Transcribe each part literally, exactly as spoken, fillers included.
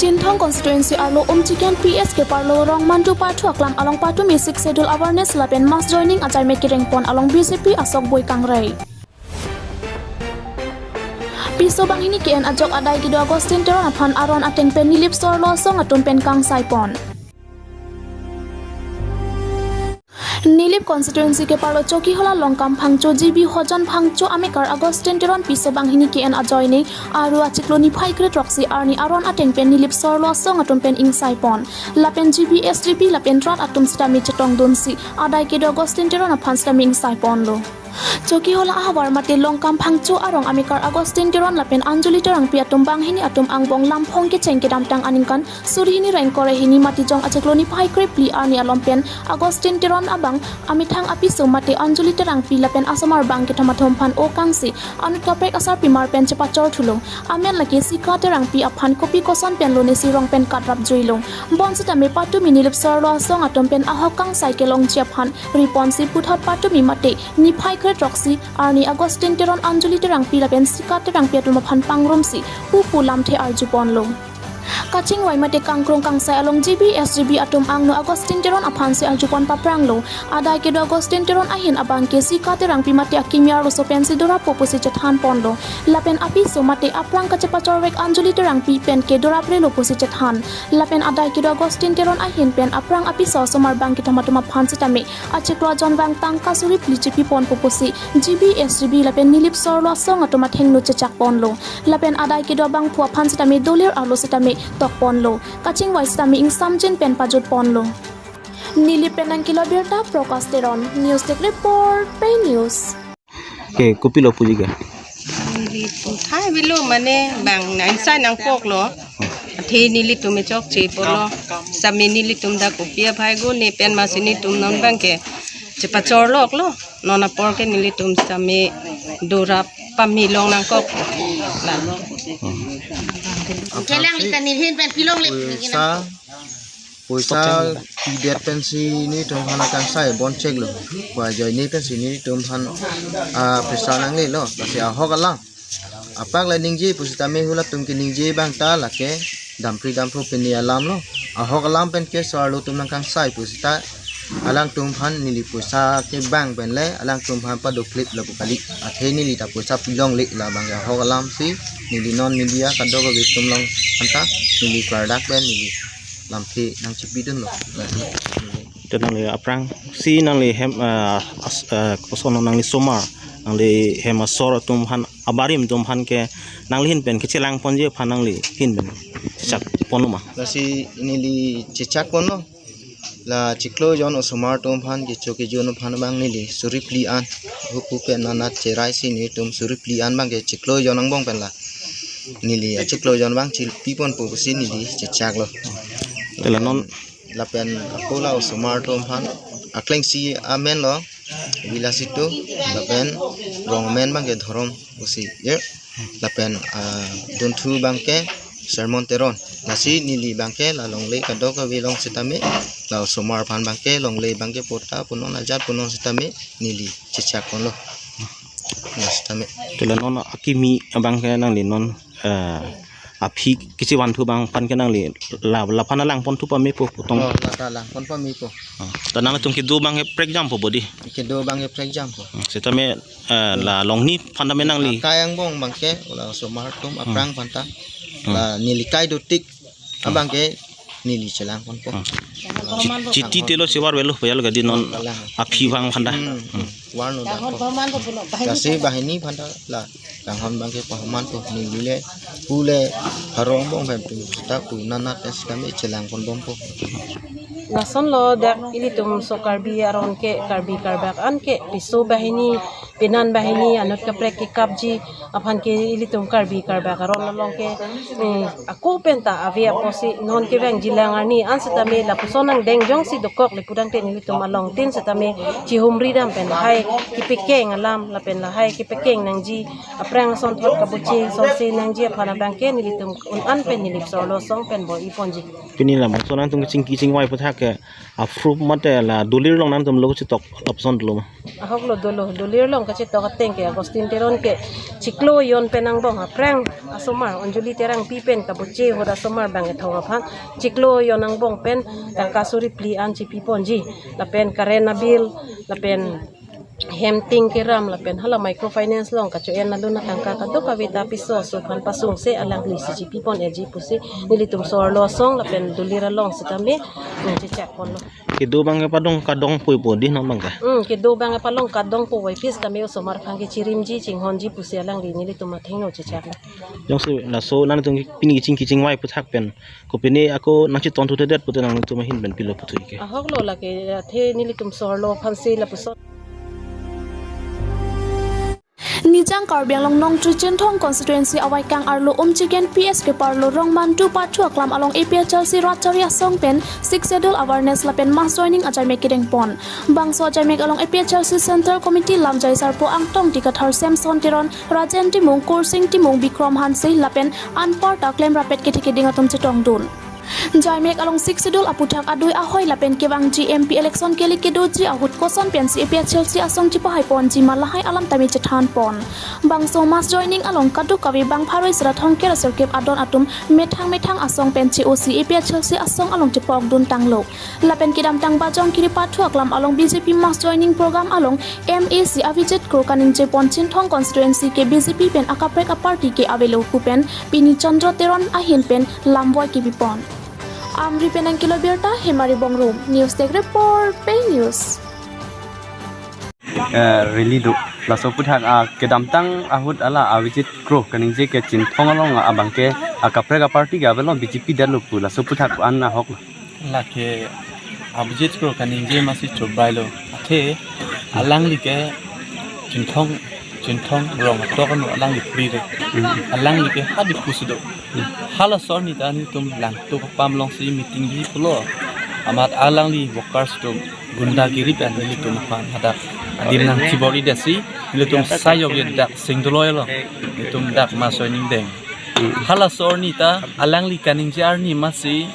Chinthong constituency arlo Umchiken P S K parlo Rongmandu Pathu aklam along patumi Sixth Schedule awareness lapen mass joining ajai me kereng pon along B J P asok bui kangrai. Piso banghini ke-en ajok adai kedo Augustine Teron aphan aron ateng pen Nilip Sorlo asong atum pen kangsai pon. Nilip constituency keparlo Chokihola Longkam Phangcho, G B Hojon Phangcho amekar Augustine Teron piso banghini ke-en ajoine aru achiklo niphai kre throksi arni aron ateng pen Nilip Sorlo asong atum pen ingsai pon. Lapen G B S G B lapen rat atum sitame chetongdunsi adai kedo Augustine Teron aphan sitame ingsai ponlo. Chokihola ahavar mate Longkam Phangcho arong amekar Augustine Teron lapen Anjali Terangpi atum banghini atum angbong lamphong kecheng kedamtang aningkan suri hini ra ingkoi ra hini Matijong achiklo niphai kre phli arni along pen Augustine Teron abang amethang apiso mate Anjali Terangpi lapen asomar bang kethom athom aphan okangsi anut kaprek asarpimar pen chepachor thulo. Amen lake Sika Terangpi aphan kopi koson pen lone si rong pen katrap juilo. Bonsitame patumi Nilip Sorlo asong atum pen ahok kangsai kelongji aphan riponsi puthot patumi mate niphai kre throksi arni Augustine Teron, Anjali Terangpi lapen Sika Terangpi atum aphan pangrumsi pupu lamthe arju ponlo. Kachingvai mate kangkrung kangsai along G B S G B atum angno Augustine Teron aphansi arju pon papranglo. Adai kedo Augustine Teron ahin abang ke Sika Terangpi mate akimi arloso pensi dorappo pusi chethan ponlo. Lapen apiso mate aphrang kachepachorvek Anjali Terangpi pen ke doraprelo pusi chethan. Lapen adai kedo Augustine Teron ahin pen aphrang apiso asomar bang kethom atum aphan sitame achiklo ajon vang tangka suri phli chepi ponpo pusi G B S G B lapen Nilip Sorlo asong atum athengno chechak ponlo. Lapen adai kedo abangphu aphan sitame dolir arlo sitame tok ponlo. Kachingvai sitame ingsamjin pen pajut ponlo. Nilip pen nangkelo birta Prakash Teron, News Desk Report, Pei News. Ke kopilo puji ke? Nilip thai bilo mane bang nang sai nang pok lo. Athe nelitum me chokche pulo. Sami nelitum ta kopi aphai go ne pen masi netum non bang ke chepachor lok lo. Non apor ke nelitum sami dorap pami long nangkok. Kelang lita nilhin pen pilong le. Poisa, poisa pidet pensi netum aphan kangsai bon chek lo. Wa joine pensi netum aphan, ah, poisa nanglelo. Lasi ahok alam. Apak le ningje pusitame hulatum ke ningje bang ta lake dampri dampro pini alam lo. Ahok alam pen ke so-arlo atum nangkangsai pusita alangtum aphan neli poisa ke bang pen le alangtum aphan padoklit lapu kali. Athe neli ta poisa pilongle labang ke ahok alam si neli non media kadokave atum along aphan ta neli klardak pen neli lamthe nangchepidunlo. Te nangli aphrangsi nangli hem, ah, as-, ah, koson nangli somar, nangli hem asor atum aphan abarim atum aphan ke nangli ahin pen kechelang ponji aphan nangli ahin pen chechak ponlo ma? Lasi neli chechak ponlo. La chiklo jon osomar atum aphan kecho kejun aphan abang neli suri phli an. Hupu pen nanat cherai si netum suri phli an abang ke chiklo jon angbong pen la. Neli achiklo jon abang chilpi ponpo pusi neli chechaklo. Te la non Lapen ako la osomar atum aphan aklengsi amen lo Vilasitu, lapen rong amen abang ke Dhorom Usi, ya. Lapen, ah, dunthu abang ke Sermon Teron. Lasi neli abang ke la longle kadokave along sitame, la osomar aphan abang ke longle abang ke pota punon ajat punon sitame neli chechak ponlo. Ya, sitame. Te la non akimi abang ke nangli non, eh, aphi kechevanthu abang aphan ke nangli la, laphan alang ponthu pamepo putong. Oh, la ta lang pon pamepo. Oh, ta nangtum kedo abang ke prekjampo bodi. Kedo abang ke prekjampo. Hmm, sitame, eh, la longni aphan tame nangli. Kai angbong abang ke la osomar atum aphrang aphan ta. Hmm. La neli kai dotik abang ke neli chelang ponpo. Hmm. Chiti telo chevar velo payal gadi non. Kalang. Aphi abang aphan ta. Hmm. Hmm. Warno da. Kasi banghini aphan ta la kanghon abang ke pahamanpo, neli le pu le harong angbong pen tu sita pu nanat sitame chelang ponbompo. Lason lo dak ilitum so Karbi aron ke, Karbi Karbak an ke piso banghini, penan banghini, anut kaprek kekapji aphan ke ilitum Karbi Karbak aron along ke, eh, ako pen ta ave apotsi non kevangji lang arni an sitame lapuson angdeng jongsi dokok le pudang te nelitum along tin sitame chihumri dam pen lahai kepekeng alam lapen lahai kepekeng nangji aphrang asonthot kabuche sonse nangji aphan abang ke nelitum un-an pen Nilip Sorlo asong pen bor-i ponji. Pini labangso nangtum kechingki chingvai aputhak ke aphrang mate la dolir along nangtum lo chetok lapuson dolo ma? Ahok lo dolo, dolir along Kachetok ateng ke Augustine Teron ke chiklo jon pen angbong aphrang asomar Anjali Terangpi pen kabuche ahut asomar bang kethom aphan chiklo jon angbong pen tangka suri phli an chipi ponji, lapen current bill, lapen hem ting keram, lapen hala microfinance along kacho-en alun atangka kadokave ta piso aso aphan pasungse alangli si chipi pon-eji pusi nelitum so-arlo asong lapen Dulir along sitame, mm, chechak ponlo. Kedo abang kepadong kadong puipo di non abang ke? Hmm, kedo abang kepadong kadong pu waipis tame osomar aphan ke chirimji chinghonji pusi alangli nelitum athengno chechak lo. Jongsi laso nangtum pini kaching kachingvai aphuthak pen, kopine ako nangchetong thuthedet pute nangtum ahin pen pilo puthui ke? Ahok lo lake, athe nelitum so-arlo aphansi lapuson. Nijang Karbi Anglong Nongtri Chinthong Constituency avaikang arlo Umchigen P S keparlo Rongmandu Pathu Aklam along A P H L C Ratchari Asong pen Sixth Schedule Awareness lapen Mass Joining ajaimek kedeng pon. Bangso ajaimek along A P H L C Central Committee lamjai sarpo angtong tikathar Samson Teron, Rajen Timung, Kursing Timung, Bikrom Hanse lapen anparta klemrapet kethe keding atum chetongdun. Jaimek along Sixth Schedule aphuthak adui ahoi lapen kevangji M P election kele kedoji ahut koson pensi A P H L C asong chipahai ponji ma lahai alam tame chethan pon. Bangso Mass Joining along kadokave bang pharo isi ra thomkep ra sirkep adon atum methang methang asong pen che-osi A P H L C asong along chepokdun tanglo. Lapen kedamtang Bajong Kiri Pathu Aklam along B J P Mass Joining Program along M A C Abhijit Kro kaningje pon Chinthong Constituency ke B J P pen akaprek aparty ke avelo pu pen pini Chandra Teron ahin pen lamvoi kebi pon. Amri pen nangkelo birta Hemari Bongrung, News Desk Report, Pei News. Eh, rally do. Laso aphuthak, ah, kedamtang ahut hala Abhijit Kro kaningje ke Chinthong along abang ke akaprek aparty ke avelo, B J P detlo pu. Laso aphuthak an ahok lo. Lake Abhijit Kro kaningje masi chobei lo. Athe alangli ke Chinthong, Chinthong rong atok ano alangli phri re. Hmm. Alangli ke hadi pusi do. Hmm. Halaso arni ta nelitum Langtuk apam alongsi meeting bi pulo. Amat alangli workers atum gundagiri pen nelitum aphan hadak adim nangchibor-idetsi nelitum sayok ye dak singdoloi lo. Nelitum dak Mass Joining deng. Hmm. Halaso arni ta alangli kaningje arni masi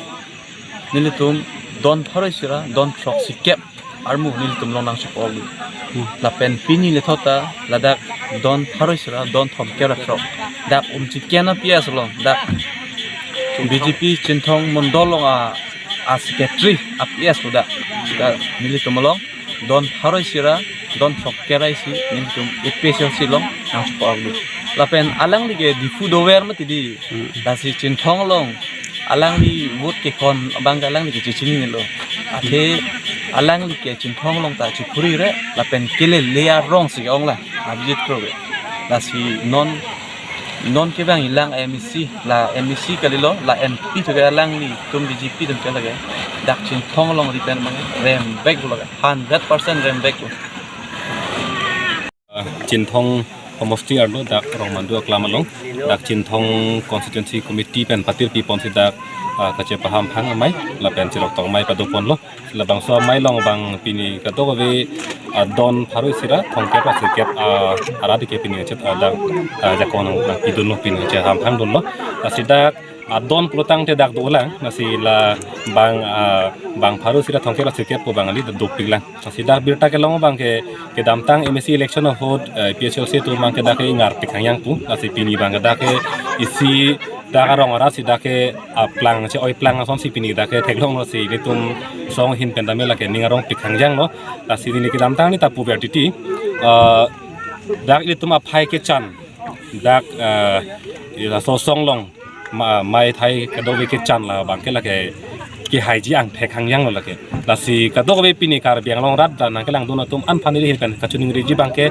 nelitum don pharo isi ra don throksi kep armu nelitum along nangchepok-lo. Hmm. Lapen pini lethot ta ladak don pharo isi ra don thomkep ra throk. Dak Umchigen a P S along, dak B J P Chinthong Mondol along a, a secretary a P S lo dak. Dak nelitum along don pharo isi ra don thomkep ra isi nelitum A P H L C along nangchepok-lo. Lapen alangli ke Diphu dover mati di. Hmm. Lasi Chinthong along alangli vote kekon abang ke alangli ke chechinilo. Athe alangli ke Chinthong along ta chiphri re lapen kelele arong si ke-ong la Abhijit Kro ke. Lasi non, non kevang ilang M A C, la M A C kalilo, la M P thu ke alanglitum B J P atum ke lake. Dak Chinthong along ri pen abang rembek lo ke, hundred percent rembek lo. Ah, Chinthong homosti arlo dak Rongmandu Aklam along, dak Chinthong Constituency Committee pen patirpi ponsi dak, ah, kachepahamphang amei, lapen cherok tong amei pado ponlo. Labangso amei along abang pini kadokave, ah, don pharo isi ra thomkep ra sirkep, ah, arat ke pini chet, ah, dak, ah, jakong nangpidunlo, pini chehamphangdunlo. Lasi dak adon pulotangte dak dolang, lasi la bang, ah, bang pharo isi ra thomkep ra sirkep pu abang kali dopiklang. Lasi dak birta kelong abang ke, kedamtang M A C election ahut, eh, A P H L C atum abang ke dak ke ingarpik hangyang pu. Lasi pini abang ke dak ke isi dak arong arat si dak ke, ah, plang, che-oi plang asonsi pini dak ke theklonglo, si nelitum song ahin pen tame lake ning arongpik hangyang lo. Lasi neli kedamtang neli ta puver titi, eh, dak ilitum aphai kechan, dak, eh, laso asong along ma, mei thai kadokave kechan la abang ke lake kehaiji angthek hangyang lo lake. Lasi kadokave pini Karbi Anglong arat dak nangkelangdun atum aphan neli ahin pen kachiningriji abang ke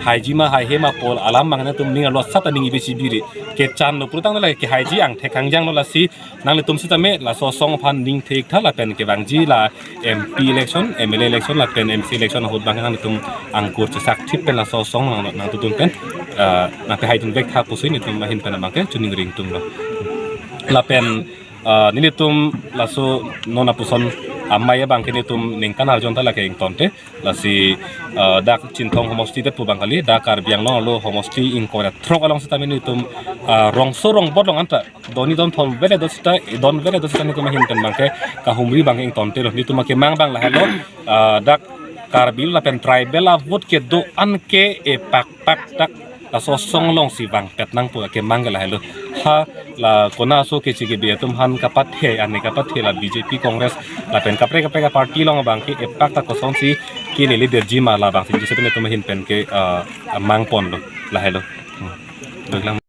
haiji ma haihe ma pu alam abang nangtum ning arlo sat aning ibe chibiri. Kechan lo pulotang lake kehaiji angthek hangyang lo, lasi nanglitum sitame laso asong aphan ning thektha lapen kevangji la M P election, M L A election lapen M C election ahut abang nangtum angkur chesak thip pen laso asong nang, nangtutun pen, ah, nangkehaidun vektha pusi nelitum ahin pen abang ke chiningri ingtunglo. Lapen, ah, nelitum laso non apuson amei abang ke nelitum ningkan arjon ta lake ingtonte. Lasi, ah, dak Chinthong homosti det pu abang kali, dak Karbi Anglong arlo homosti ingkoi ra throk along sitame nelitum, ah, rongso rongbot along anta don ni don thom vele do sita, don vele do sita nelitum ahin pen abang ke kahumri abang ke ingtontelo, nelitum akemang abang lahelo, ah, dak Karbi lapen tribal a vote kedo-an ke epak pak dak laso asong alongsi vangpet nangpo akemang ke lahelo. Ha la kona aso kechikebe atum aphan kapathe, ane kapathe la B J P, Congress lapen kaprek kaprek a party along abang ke epak ta kosonsi kelele derji ma labangsi Josephine atum ahin pen ke, ah, mangponlo lahelo. Hmm. Dok lang.